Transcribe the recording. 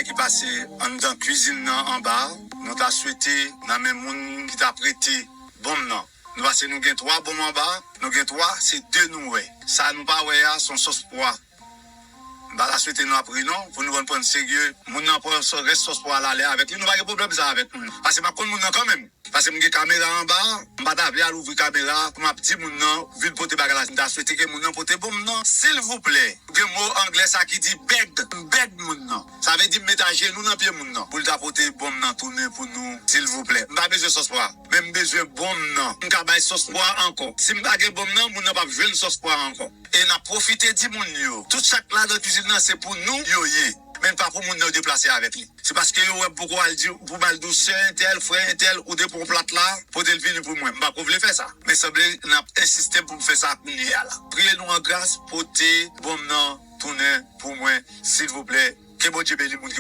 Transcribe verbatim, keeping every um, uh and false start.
ki pase anndan kwizin nan anba a. Nou ta swete nan men moun ki ta prete bonm nan. Nou pase nou gen twa bonm anba, nou gen twa, se de nou wè. Sa nou pa wè a, se yon sòs pwa. M pa ta swete nou ap ri non, pou nou konn pran serye. Moun nan pran sò- rès sòs pwa la ale avèk li, nou pa gen pwoblèm sa avèk moun. Paske m ap konn moun nan kanmenm. Paske m gen kamera anba, m pa ta vle al ouvri kamera pou m ap di moun nan vin pote bagay la. M ta swete ke moun nan pote bonm nan. Silvouplè, gen mo anglè sa ki di beg, m beg moun nan. Sa vle di m met ajenou nan pye moun nan pou l ta pote bonm nan tounen pou nou, silvouplè. M pa bezwen sòs pwa, men m bezwen bonm nan. M ka bay sòs pwa ankò. Si m pa gen bonm nan, moun nan p ap jwenn sòs pwa ankò. E n ap pwofite di moun yo, tout sa k ladan kwizin nan se pou nou yo ye. Men pa pou moun nan yo deplase avèk li. Se paske yo wè m poko al di pou ba l di w sè entèl, frè entèl, ou depi yon plat la, pote l vini pou mwen. M pa ko vle fè sa. Men sanble n ap ensiste pou m fè sa kounye a la. Priye nou an gras, pote bonm nan tounen pou mwen, silvouplè. Ke Bondye beni moun ki